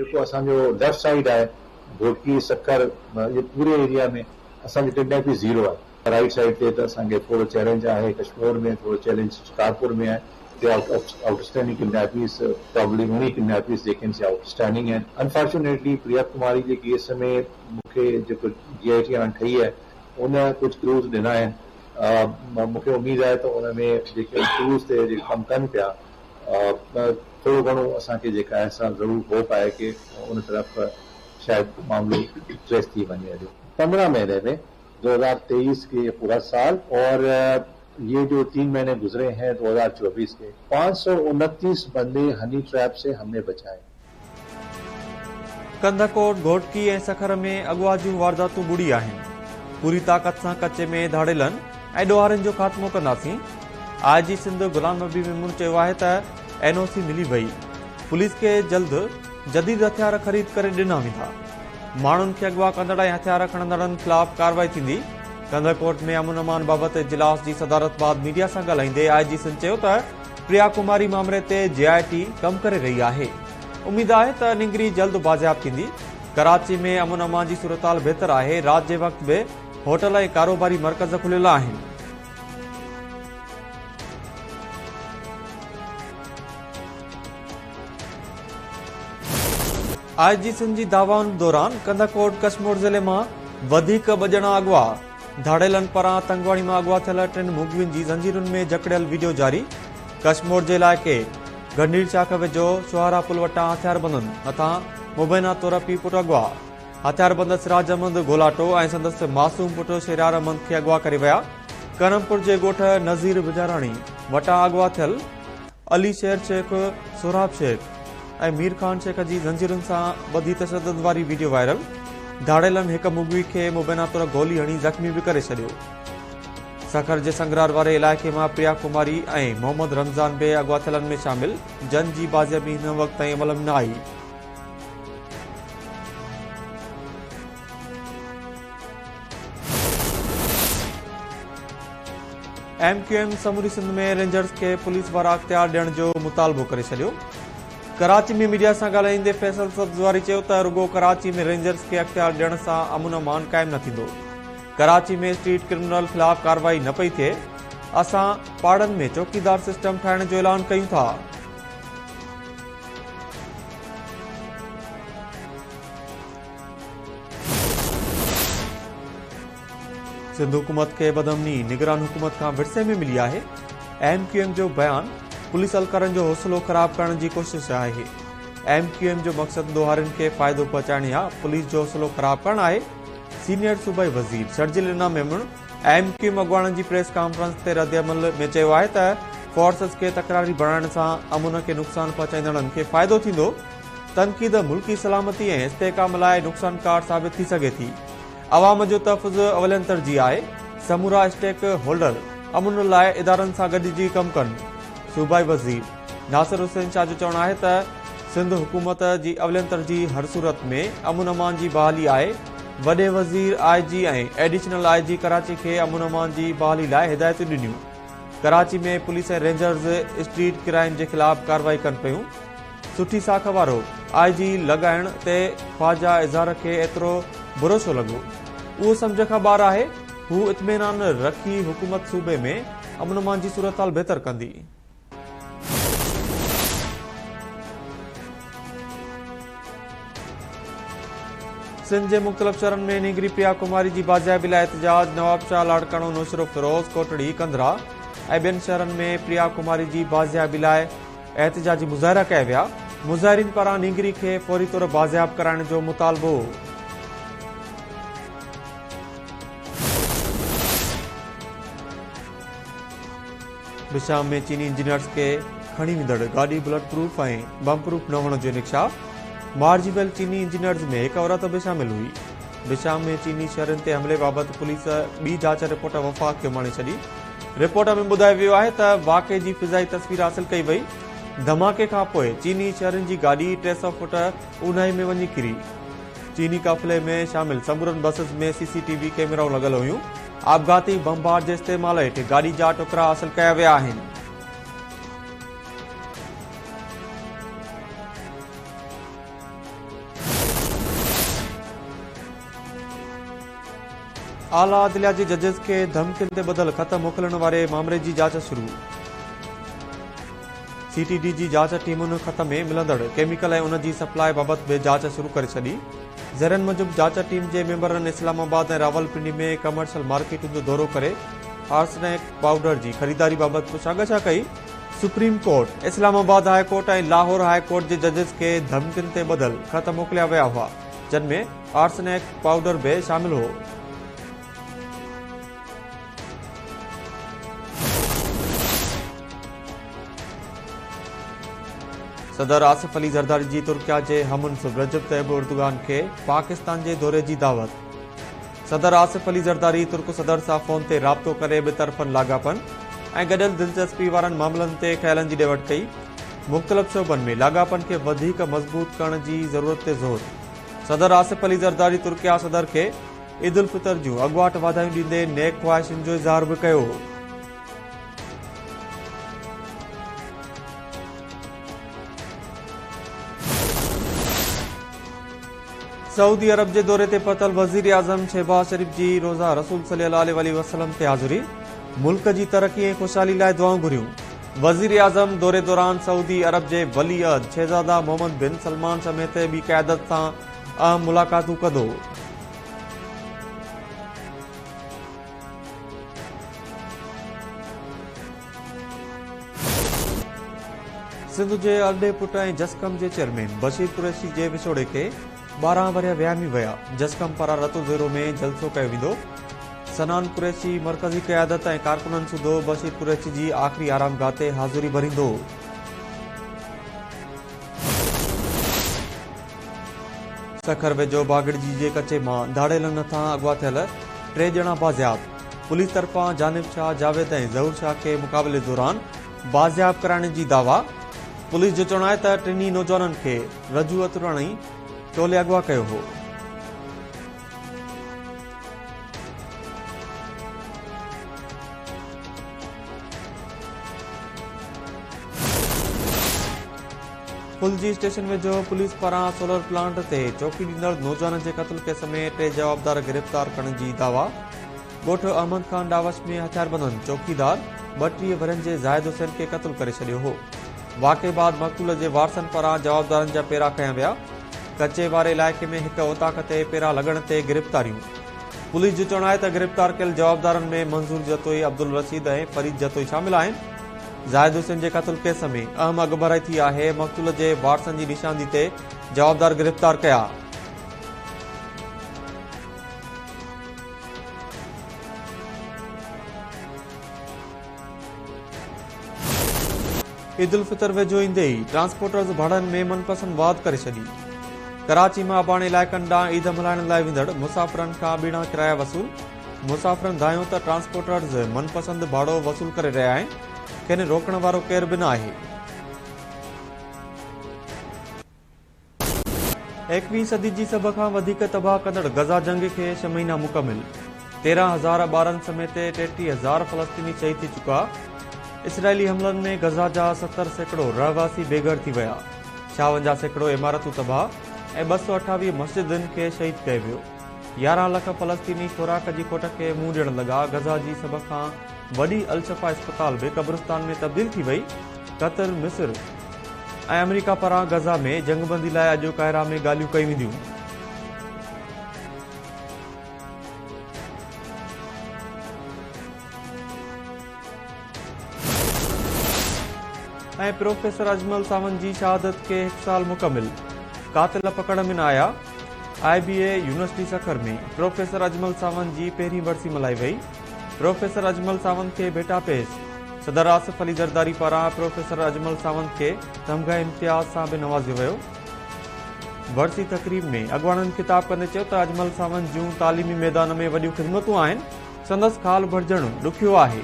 جيڪو اسان جو ليفٽ سائيڊ آهي گهوٽڪي سکر اهي پوري ايريا ۾ اسان جو ڪڊنيپي زيرو آهي. رائيٽ سائيڊ تي ته اسان کي ٿورو چئلينج آهي ڪشمور ۾ ٿورو چئلينج شڪارپور ۾ آهي اتي آئوٽ اسٽينڊنگ ڪڊنيپيز پرابلي 19 ڪڊنيپيز جيڪي آهن سي آئوٽ اسٽينڊنگ آهن. انفارچونيٽلي پريا ڪماري جي ڪيس ۾ مون کي جيڪو جي آء ٽي هاڻ ٺهي آهي ان ڪجهه ڪلوز ڏنا آهن مون کي اميد آهي ته ان ۾ جيڪي ڪلوز تي جيڪي ڪم ڪن پيا ٿورو گهڻو اسان کي جيڪا آهي سا ضرور هوپ آهي ڪي ان طرف شايد معاملو ٽريس ٿي وڃي هليو. 15 مهيني ۾ 2023 ڪي يي پورا سال اور يي جو 3 مهيني گذري هين 2024 ڪي 529 بندي هني ٽريپ سي هم ني بچائي. ڪنڌڪوٽ، گهوٽڪي ۽ سکر ۾ اغوا جون وارداتون ٻڙي آهن، پوري طاقت سان ڪچي ۾ ڌاڙيلن ۽ ڏوهارين جو خاتمو ڪنداسين، آء جي سنڌ غلام نبي ميمڻ چيو آهي ته اين او سي ملي وئي، پوليس کي جلد جديد هٿيار خريد ڪري ڏنا ويندا، ماڻهن کي اغوا ڪندڙ ۽ هٿيار کڻندڙن خلاف ڪارروائي ٿيندي، ڪنڌڪوٽ ۾ امن امان بابت اجلاس جي صدارت بعد ميڊيا سان ڳالهائيندي آء جي سنڌ چيو ته پريا ڪماري مامري تي جي آء ٽي ڪم ڪري رهي آهي، اميد آهي ته نينگري جلد بازياب ٿيندي، ڪراچي ۾ امن امان جي صورتحال بهتر آهي، رات جي وقت به هوٽل ۽ ڪاروباري مرڪز کليل آهن. آء جي سنڌ جي دعوائن دوران ڪنڌڪوٽ ڪشمور ضلعي مان وڌيڪ ٻه ڄڻا اغوا، ڌاڙيلن پاران تنگواڻي مان اغوا ٿيل ٽن مغوين جي زنجيرن ۾ جڪڙيل وڊيو جاري، ڪشمور جي علائقي گنڊير شاخ ويجهو سهارا پل وٽان هٿياربندن هٿان مبينا طور پيء پٽ اغوا، هٿياربند سراج احمد گولاٽو ۽ سندس معصوم پٽ شهريار احمد کي اغوا ڪري ويا، ڪرمپور جي ڳوٺ نذير بجاراڻي وٽان اغوا ٿيل علي شير شيخ، سهراب شيخ ۽ مير خان شيخ جي زنجيرن سان ٻڌي تشدد واري وڊيو وائرل، ڌاڙيلن هڪ مغوي کي مبينا طور گولي هڻي زخمي به ڪري ڇڏيو. سکر جي سنگرار واري علائقي مان پريا ڪماري ۽ محمد رمضان به اغوا ٿيلن ۾ شامل، جن جي بازيابي هن وقت تائين عمل ۾ نه آئي. ايم ڪيو ايم سموري سنڌ ۾ رينجرز کي پوليس وارا اختيار ڏيڻ جو مطالبو ڪري ڇڏيو. ڪراچي ۾ ميڊيا سان ڳالهائيندي فيصل سبزواري چيو ته رڳو ڪراچي ۾ رينجرز کي اختيار ڏيڻ سان امن امان قائم نه ٿيندو، ڪراچي ۾ اسٽريٽ ڪرمنل خلاف ڪارروائي نه پئي ٿئي، اسان پاڙن ۾ چوڪيدار سسٽم ٺاهڻ جو اعلان ڪيون ٿا. سنڌ حڪومت کي بدامني نگران حڪومت کان ورثي ۾ ملي آهي، ايم ڪيو ايم جو بيان پوليس اهلڪارن جو حوصلو خراب ڪرڻ جي ڪوشش آهي، ايم ڪيو ايم جو مقصد ڏوهارين کي فائدو پهچائڻ يا پوليس جو حوصلو خراب ڪرڻ آهي، سينيئر صوبائي وزير Sharjeel Inam Memon M Q M اڳواڻن جي پريس ڪانفرنس تي ردعمل ۾ چيو آهي ته فورسز کي تڪراري بڻائڻ سان امن کي نقصان پهچائيندڙن کي فائدو ٿيندو، تنقيد ملڪي سلامتي ۽ استحڪام لاء نقصانڪار ثابت ٿي سگهي ٿي، عوام جو تحفظ اولين ترجيح آهي، سمورا اسٽيڪ هولڊر امن لاء ادارن سان گڏجي ڪم ڪن، صوبائي وزير ناصر حسين شاهه جو چوڻ آهي ته سنڌ حڪومت جي اولين ترجيح هر صورت ۾ امن امان جي بحالي آهي، وڏي وزير I G ۽ additional I G Karachi کي امن امان جي بحالي لاء هدايتون ڏنيون، Karachi ۾ police ۽ Rangers street crime جي خلاف ڪارروائي ڪن پيون. سٺي ساک وارو آء جي لڳائڻ تي خواجه اظهار کي ايترو برو ڇو لڳو؟ اهو سمجهه کان ٻاهر آهي. هو اطمينان رکي حڪومت صوبي ۾ امن امان جي صورتحال بهتر ڪندي. سنڌ جي مختلف شهرن ۾ نينگري پريا ڪماري جي بازيابي لاء احتجاج، نوابشاهه، لاڙڪاڻو، نوشهروفيروز، ڪوٽڙي، ڪنڌرا ۽ ٻين شهرن ۾ پريا ڪماري جي بازيابي لاء احتجاجي مظاهرا ڪيا ويا، مظاهرين پاران نينگري کي فوري طور بازياب ڪرائڻ جو مطالبو. بشام ۾ چيني انجنيئرز کي کڻي ويندڙ گاڏي بلٽ پروف ۽ بم پروف نه هئڻ جو انڪشاف، مارجي ويل چيني انجنيئرز ۾ هڪ عورت به شامل هئي. بشام ۾ چيني شهرين تي حملي بابت پوليس ٻي جاچ رپورٽ وفاق کي اماڻي ڇڏي. رپورٽ ۾ ٻڌايو ويو آهي ته واقعي جي فضائي تصوير حاصل ڪئي وئي، ڌماڪي کان پوء چيني شهرين جي گاڏي 300 فوٽ اونهائي ۾ وڃي ڪري. چيني قافلي ۾ شامل سمورن بسز ۾ سي سي ٽي وي ڪئميرائون لڳل هيون، آپگهاتي بمبار جي استعمال هيٺ گاڏي جا ٽڪرا حاصل ڪيا ويا آهن. اعليٰ عدليا جي ججز کي ڌمڪين تي ٻڌل خط موڪلڻ واري مامري جي جاچ شروع. سي ٽي ڊي جي جاچ ٽيمن خط ۾ ملندڙ ڪيميڪل ۽ ان جي سپلاء بابت به جاچ شروع ڪري ڇڏي. ذريعن موجب جاچ ٽيم جي ميمبرن اسلام آباد ۽ راولپنڊي ۾ ڪمرشل مارڪيٽن جو دورو ڪري آرسنيڪ پائوڊر جي خريداري بابت پڇاڳاڇا ڪئي. Supreme court, Islamabad high court ۽ Lahore high court جي ججز کي ڌمڪين تي ٻڌل خط موڪليا ويا هئا، جن ۾ آرسنيڪ پائوڊر به شامل هو. صدر آصف علي زرداري جي ترڪيه جي هم منصب رجب طيب اردگان کي پاڪستان جي دوري جي دعوت. صدر آصف علي زرداري ترڪ صدر سان فون تي رابطو ڪري ٻطرفن لاڳاپن ۽ گڏيل دلچسپي وارن معاملن تي خيالن جي ڏي وٺ ڪئي، مختلف شعبن ۾ لاڳاپن کي وڌيڪ مضبوط ڪرڻ جي ضرورت تي زور. صدر آصف علي زرداري ترڪيه صدر کي عيدالفطر جون اڳواٽ واڌايون ڏيندي نيڪ خواهشن جو اظهار به ڪيو. سعودي عرب جي دوري تي پهتل وزيراعظم شهباز شريف جي روضه رسول صلي الله عليه واٰله وسلم تي حاضري، ملڪ جي ترقي ۽ خوشحالي لاء دعائون گهريون. وزيراعظم دوري دوران سعودي عرب جي ولي عهد شهزاده محمد بن سلمان سميت ٻي قيادت سان اهم ملاقاتون ڪندو. سنڌ جي ارڏي پٽ ۽ جسقم جي چيئرمين بشير قريشي جي وڇوڙي کي 12 ورهيه ويامي ويا، جسقم پاران رتوزيرو ۾ جلسو ڪيو ويندو، صنعان قريشي مرڪزي قيادت ۽ ڪارڪنن سوڌو بشير قريشي جي آخري آرامگاهه تي حاضري ڀريندو. سکر ويجهو باگڙجي جي ڪچي مان ڌاڙيلن هٿان اغوا ٿيل ٽي ڄڻا بازياب، پوليس طرفان جانب شاهه، جاويد ۽ ظهور شاهه کي مقابلي دوران بازياب ڪرائڻ جي دعويٰ، پوليس جو چوڻ آهي ته ٽنهي نوجوانن کي رجو اتراڻي ٽولي اغوا ڪيو هو. ڦلجي اسٽيشن ويجهو پوليس پاران سولر پلانٽ تي چوڪي ڏيندڙ نوجوان جي قتل ڪيس ۾ ٽي جوابدار گرفتار ڪرڻ جي دعويٰ، ڳوٺ احمد خان ڏاوش ۾ هٿياربندن چوڪيدار 32 ورهين جي زاهد حسين کي قتل ڪري ڇڏيو هو. واقعي بعد مقتول جي وارثن پاران جوابدارن جا پيرا کنيا ويا. ڪچي واري علائقي ۾ هڪ اوطاق تي پيرا لڳڻ تي گرفتاريون. پوليس جو چوڻ آهي ته گرفتار ڪيل جوابدارن ۾ منظور جتوئي، عبدالرشيد ۽ فريد جتوئي شامل آهن. زاهد حسين جي قتل ڪيس ۾ اهم اڳڀرائي ٿي آهي، مقتول جي وارثن جي نشاندهي تي جوابدار گرفتار ڪيا. عيدالفطر ويجهو ايندي ئي ٽرانسپورٽرز ڀاڙن ۾ من پسند واڌ ڪري ڇڏي. ڪراچي مان اباڻي علائقن ڏانهن عيد ملهائڻ لاء ويندڙ مسافرن کان ٻيڻا ڪرايا وصول، مسافرن دانهيو ته ٽرانسپورٽرز من پسند ڀاڙو وصول ڪري رهيا آهن، کين روڪڻ وارو ڪير به نه آهي. ايڪويهين صدي جي سڀ کان وڌيڪ تباهه ڪندڙ غزه جنگ کي ڇهه مهينا مڪمل، 13 هزار ٻارن سميت 33 هزار فلسطيني شهيد ٿي چڪا، اسرائيلي حملن ۾ غزه جا 70% رهواسي بي گهر ٿي ويا، 56% عمارتون تباهه ۽ 228 مسجدن کي شهيد ڪيو ويو، 11 لک فلسطيني خوراڪ جي کوٽ کي منهن ڏيڻ لڳا، غزه جي سڀ کان وڏي الشفا اسپتال به قبرستان ۾ تبديل ٿي وئي، قطر، مصر ۽ آمريڪا پاران غزه ۾ جنگبندي لاء اڄ قاهره ۾ ڳالهيون ڪيون وينديون. ۽ پروفيسر اجمل ساوند جي شهادت کي هڪ سال مڪمل، قاتل پڪڙ ۾ نه آيا، I B A university Sukkur ۾ professor Ajmal Sawand جي پهرين ورسي ملهائي وئي، پروفيسر اجمل ساوند کي ڀيٽا پيش، صدر آصف علي زرداري پاران پروفيسر اجمل ساوند کي تمغه امتياز سان به نوازيو ويو. ورسي تقريب ۾ اڳواڻن خطاب ڪندي چيو ته اجمل ساوند جون تعليمي ميدان ۾ وڏيون خدمتون آهن، سندس خال ڀرجڻ ڏکيو آهي.